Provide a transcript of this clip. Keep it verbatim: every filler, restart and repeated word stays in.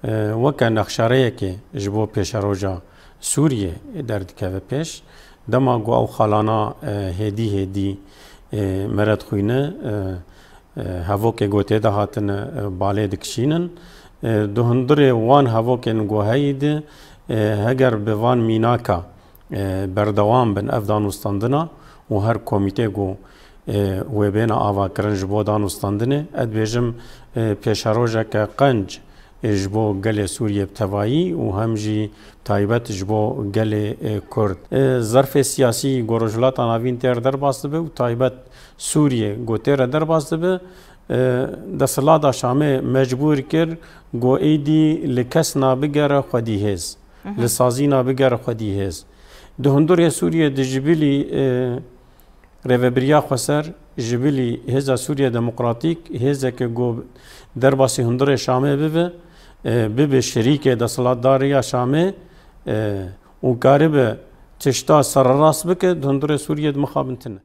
e, weke nexşareyekê ji bo pêşeroja Sûriyê derdikeve pêş. Dema ku ew xalana, e, hêdî hêdî, e, mere dixwîne, e, e, hevokê ku tê de hatine, e, balê dikişînin. E, di hundirê wan hevokên ku heyî de, e, heger bi van mînaka, e, berdewam bin ev danûstandina û her komîtê ku, e, wê bêne avakirin ji bo danûstandinê, ez dibêjim, e, pêşerojeke qenc, e, ji bo gelê Sûriyê bi tevayî û hem jî taybet ji bo gelê, e, Kurd. E, zerfê siyasî ku Rojhilata Navîn tê re derbas dibe û taybet Sûriyê ku tê re derbas dibe, e, desthilata Şamê mecbûr kir ku êdî li kes nabigere xwedî hêz, li sazî nabigere xwedî hêz. Di hundirê Sûriyê de ji bilî, e, Rêvebiriya Xweser, ji bilî Hêza Sûriye Demokratîk, hêzeke ku derbasî hundirê Şamê bibe, e, bibe şerîkê desthilatdariya Şamê, e, û karibe tişta sererast bike, di hundirê Sûriyê de mixabin tune.